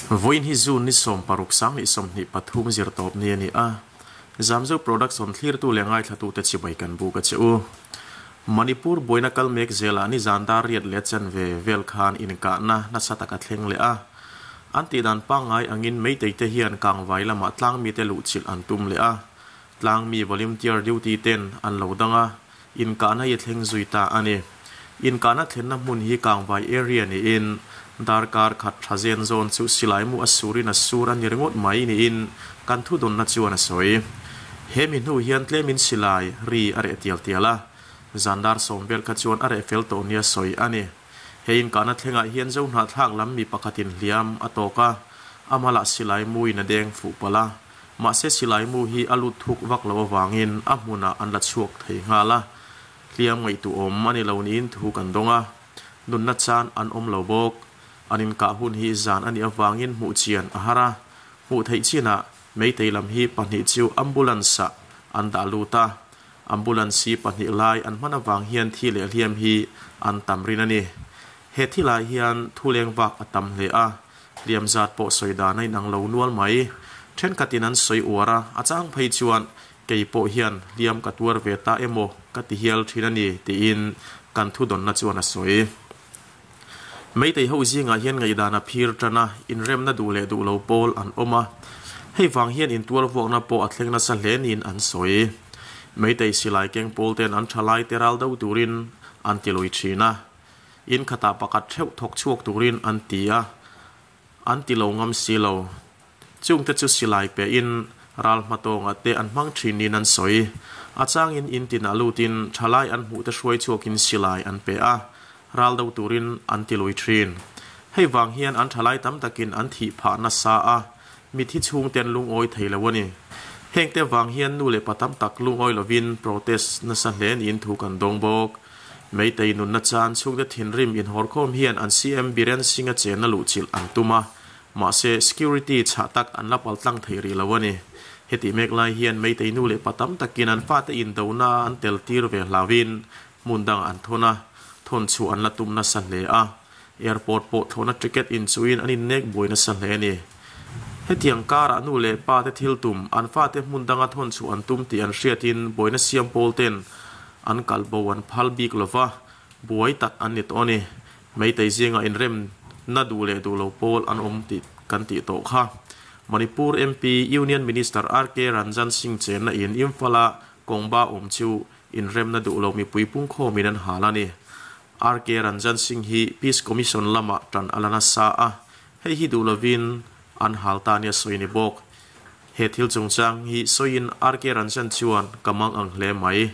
Vawiin hi June ni 16 2023 zirtawp ni a ni a, Zamzo Production thlirtu leh ngaithlatute chibai kan buk a che u. Manipur buaina kal mek zelah nizan dar riat leh chanve vel khan inkahna nasa tak a thleng leh a. An tihdan pangngai angin Meitei te hian Kangvai lamah tlangmite luhchilh an tum leh a. Tlangmi volunteer duty ten an lo dang a, inkahna hi a thleng zui ta a ni. Inkahna thlenna hmun hi Kangvai area niin darkar khat tha zen zawn chu silaimu a surin a sur a ni ringawt mai niin kan thudawnna chuan a sawi. He mi hnu hian tlemin silai ri a reh tial tial a, zan dar sawm vel kha chuan a reh fel tawh nia sawi a ni. He inkahna thlengah hian Zohnahthlak lam mi pakhatin hliam a tawk a, amah silai muin a deng fuh palh a. Mahse silai mu hi a lut thuk vak lo avangin a hmunah an la chhuak thei nghal a, hliam ngaihtuahawm a ni lo niin thu kan dawng a, nunna chan an awm lo bawk. An inkah hun hi zan a nih avangin hmuh chian a har a, hmuh theih chinah Meitei lam hi pahnih chu ambulance-ah an dah lut a, ambulance hi pahnih lai an hman avang hian thi leh hliam hi an tam rin a ni. He thilah hian thu leng vak a tam hle a, hliam zat pawh sawi dan a inang lo nual mai. Thenkhatin an sawi uar a, a chang phei chuan kei pawh hian hliam ka tuar ve ta emaw ka ti hial thin a ni tiin kan thudawnna chuan a sawi. Meitei ho zingah hian ngaihdan a phir tan a, inremna duh leh duh lo pawl an awm a. Hei vang hian intual vuakna pawh a thleng nasa hle niin an sawi. Meitei silai keng pawl ten an thalai te ral do turin an ti lui thin a. In khatah pakhat theuh thawk chhuak turin an ti a, an ti lo ngam si lo. Chungte chu silai pehin ral hmatawngah te an hmang thin niin an sawi. A changin in tinah lutin thalai an hmuhte hruai chhuakin silai an pe a, ral do turin an ti lui thin. Hei vang hian an thalai tam takin an thih phah nasa a, mithi chhungten lungawi thei lo a ni. Hengte vang hian nu leh pa tam tak lungawi lovin protest nasa hle niin thu kan dawng bawk. Meitei nunna chan chhungte thinrim inhawrkhawm hian an CM Biren Singh-a chenna luhchilh an tum a, Mahse, security chhah tak an la pal tlang thei rih lo a ni. Hetih mek lai hian Meitei nu leh pa tam takin an fate indona an tel tir ve hlauhin hmun dangah an thawn a, thawn chhuah an la tum nasa hle a. Airport pawh thlawhna ticket inchuhin an innek buai nasa hle a ni. Hetiang karah nu leh pa te thil tum, an fate hmun danga thawn chhuah an tum tih an hriatin buaina siam pawl ten an kal bo an phal bik lova, buai tak an ni tawh a ni. Meitei zingah inrem na duh leh duh lo pawl an awm tih kan tih tawh kha. Manipur MP, Union Minister RK Ranjan Singh chenna in Imphal-a Kongba awm chu inremna duh lo mipui pungkhawmin an hal a ni. RK Ranjan Singh hi Peace Commission lamah tan a la nasa a, hei hi duh lovin an hal ta nia sawi a ni bawk. He thil chungchang hi sawiin RK Ranjan chuan ka mang ang hle mai.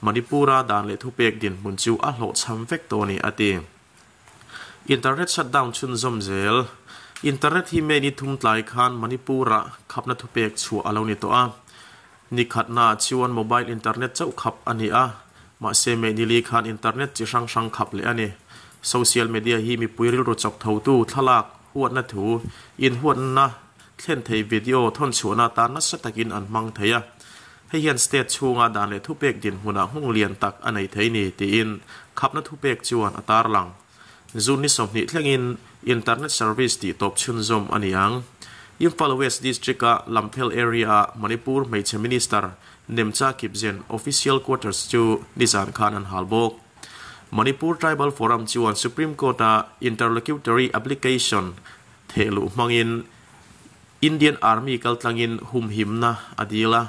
Manipur-a dan leh thupek dinhmun chu a hlawhchham vek tawh a ni, a ti. Internet shutdown chhunzawm zel. Internet hi May ni thum tlai khan Manipur-ah khapna thupek chhuah a lo ni tawh a. Ni khatnaah chuan mobile internet chauh khap a ni a, mahse May ni li khan internet chi hrang hrang khap leh a ni. Social media hi mipui rilru chawk thotu thlalak huatna thu inhuatna Thlen thei video thawn chhuahna atan nasa takin an hmang thei a, hei hian state chhunga dan leh thupek dinhmunah nghawng lian tak a nei thei ni tiin khapna thupek chuan a tarlang. June ni 20 thlengin internet service tih tawp chhunzawm a ni ang. Imphal West District-a Lamphel area-a Manipur hmeichhe Minister Nemcha Kipzen official quarters chu nizan khan an hal bawk. Manipur Tribal Forum chuan Supreme Court-a interlocutory application Thehluh hmangin Indian Army kaltlangin humhimna a dil a,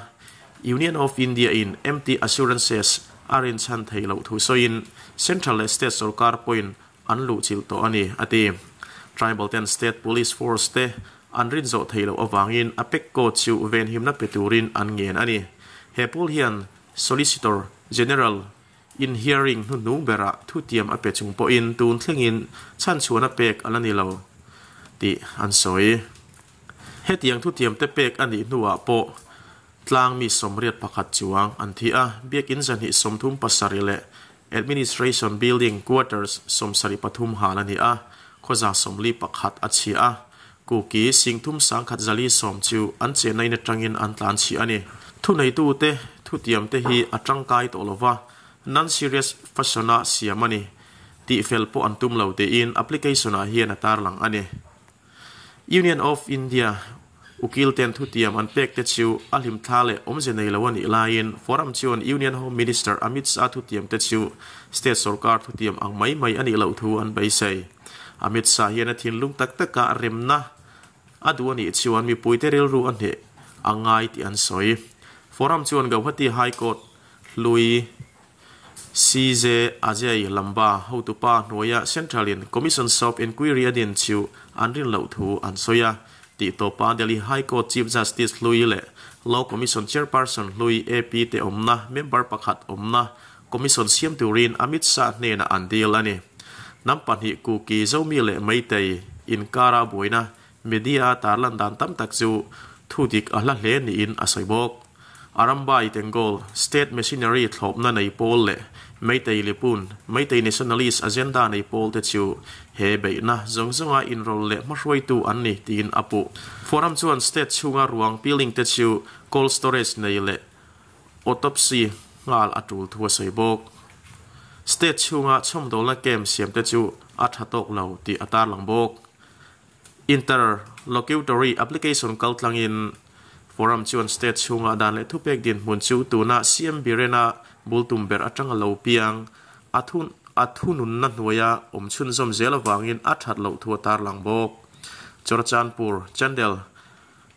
Union of India in empty assurances a rinchhan theih loh thu sawiin Central leh State sorkar pawhin an luhchilh tawh a ni, a ti. Tribal ten State Police Force te an rin zawh theih loh avangin a pek court chu venhimna pe turin an ngen a ni. He pawl hian Solicitor General In hearing hnuhnung berah thutiam a pe chung pawhin tun thlengin chhanchhuahna pek a la ni lo tih an sawi. Hetiang thutiam te pek a nih hnuah pawh tlang mi 81 chuang an thi a, biakin 237 leh Administration Building Quarters 73 hal a ni a, khawza 41 a chhia a, Kuki 3140 chu an chenna in atangin an tlan chhia a ni. Thuneitute thutiam te hi a tangkai tawh lova, non-serious fashion-a siam a ni tih fel pawh an tum lo tiin application-ah hian a tarlang a ni. Union of India ukil ten thutiam an pek te chu a hlimthla leh awmze nei lo a nih laiin Forum chuan Union Home Minister Amit Shah thutiam te chu state sorkar thutiam ang mai mai a nih loh thu an beisei. Amit Shah hian a thinlung tak takah remna a duh a nih chuan mipuite rilru a hneh a ngai tih an sawi. Forum chuan Gauhati High Court hlui CJ Ajay Lamba hotupa hnuaia Central-in Commission of Inquiry a din chu an rin loh thu an sawi a. Tih tawpa Delhi High Court Chief Justice hlui leh Law Commission Chairperson hlui AP te awmna member pakhat awmna Commission siam turin Amit Shah hnenah an dil a ni. Hnam pahnih Kuki, Zomi leh Meitei inkara buaina media-a tarlan dan tam tak chu thu dik a hla hle niin a sawi bawk. Arambai Tengol, State Machinery thlawpna nei pawl leh Meitei Lipun, Meitei Nationalist agenda nei pawl te chu he beihna zawng zawnga inrawlh leh hmahruaitu an ni tiin a puh. Forum chuan state chhunga ruang piling te chu cold storage nei leh autopsy nghal a tul thu a sawi bawk. State chhunga chhawmdawlna camp siam te chu a tha tawk lo tih a tarlang bawk. Interlocutory application kal tlangin Forum chuan state chhunga dan leh thupek dinhmun chu tuna CM Birena bul tum ber atanga lo piang a thu a thununna hnuaia awm chhunzawm zel avangin a that loh thu a tarlang bawk. Churachandpur, Chandel,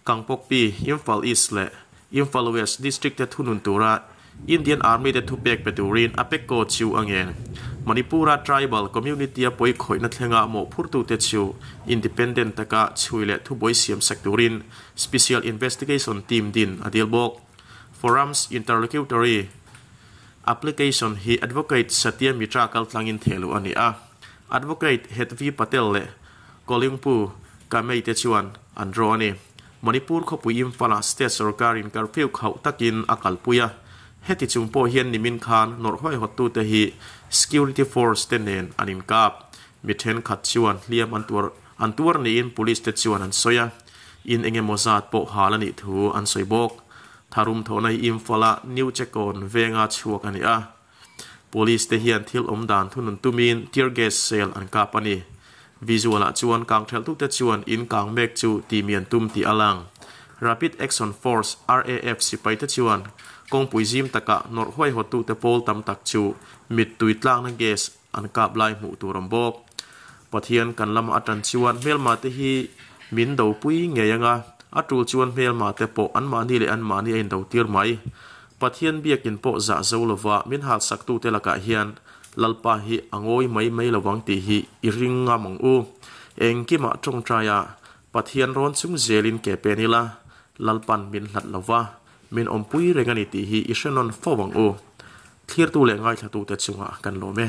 Kangpokpi, Imphal East leh Imphal West District te thunun tura Indian Army te thupek pe turin a pek ko chu a ngen. Manipur-a tribal community-a pawi khawihna thlenga mawhphurtute chu independent taka chhui leh thubuai siam sak turin Special Investigation Team din a dil bawk. Forum's interlocutory application hi Advocate Satya Mitra kaltlangin thehluh a ni a. Advocate Hetvi Patel leh Kolingpu Kamei te chuan an draw a ni. Manipur khawpui Imphal-ah state sorkarin curfew khauh takin a kalpui a. Heti chung pawh hian nimin khan nawrh huaihawttute hi security force te nen an inkap. Mi thenkhat chuan hliam an tuar an tuar niin police te chuan an sawi a. In eng emaw zat pawh hal a nih thu an sawi bawk. Tharum thawhna hi Imphal-a New Chekawn venga chhuak a ni a. Police te hian thil awm dan thunun tumin tear gas cell an kap a ni. Visual ah chuan kang thelhtute chuan in kang mek chu ti mian tum tih a lang. Rapid Action Force, RAF, sipai te chuan kawngpui zim takah nawrh huaihawttute pawl tam tak chu mittui tlakna gas an kap lai hmuh tur awm bawk. Pathian kan lama atan chuan hmelma te hi min dopui ngei anga a tul chuan hmelma te pawh anmahni leh anmahni a indotir mai. Pathian biakin pawh zah zo lova min halsaktute lakah hian Lalpa hi a ngawi mai mai lovang tih hi i ring ngam ang u. Engkimah tawngtaia Pathian rawn chung zelin ke pen ila, Lalpan min hlat lova min awmpui reng a ni tih hi i hre nawn fo ang u. Thlirtu leh ngaithlatute chungah kan lawm e.